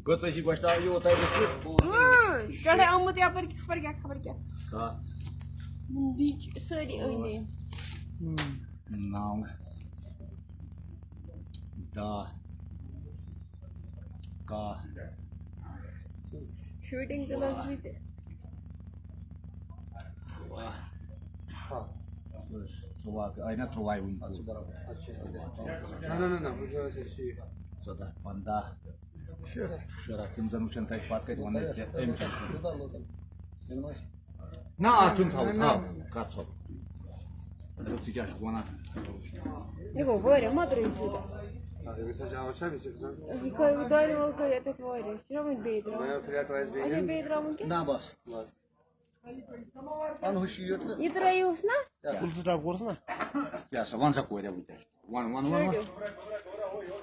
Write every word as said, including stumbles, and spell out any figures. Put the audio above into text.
کٔژ ٲسی گۄشتاب یہِ اوتام ٲسۍ؟ اۭں، پٮ۪ٹھے آمُت یپٲرۍ خبر کیٛاہ، خبر کیٛاہ۔ ستھ، بیٚیہِ چھِ سٲری أنٛدۍ أنٛدۍ۔ نو، دہ، کاہ، شوٗٹِنٛگ تہِ لٔج مٕتۍ۔ ترٛواہ۔ ترٛواہ، آے نہ ترٛواہ وٕنہِ؟ نہ نہ نہ نہ بہٕ چھُس ٹھیٖک۔ ژۄداہ، پنٛداہ، شُراہ، تِم زَن وٕچھن تَتہِ پَتہٕ کَتہِ وَنَے ژےٚ أمۍ کیٛاہ چھُ؟ نہ، اَتھ چھُنہٕ تھاوُن، تھاو، کَر ژھۄپ۔ دوٚپ، ژٕ کیٛاہ چھُکھ وَنان؟ یہِ گوٚو واریاہ، مہ ترٲیِو سیوٚدُے۔ اگر أسۍ حظ آوُر چھا مےٚ چھِ گژھان۔ یہِ کھٲیِو دارِ وول کھٲیِو تَتھ واریاہ۔ یہِ چھُنہ وۄنۍ بیٚیہِ ترٛاوُن؟ وۄنۍ اگر فِلحال ترٛایَس بیٚیہِ اچھا، کِنہٕ؟ بیٚیہِ ترٛاوُن کیٛاہ؟ نہ بَس۔ اَنہٕ ہُہ شیٖٹ تہٕ یہِ ترٛٲیِوس نہ؟ فُل سٹاپ کوٚرُس نہ۔ کیٛاہ سا وَن سا کورِ وٕنکیٚس؟ وَن، وَن، وَن، وَن۔ ژھٲنٛڈِو۔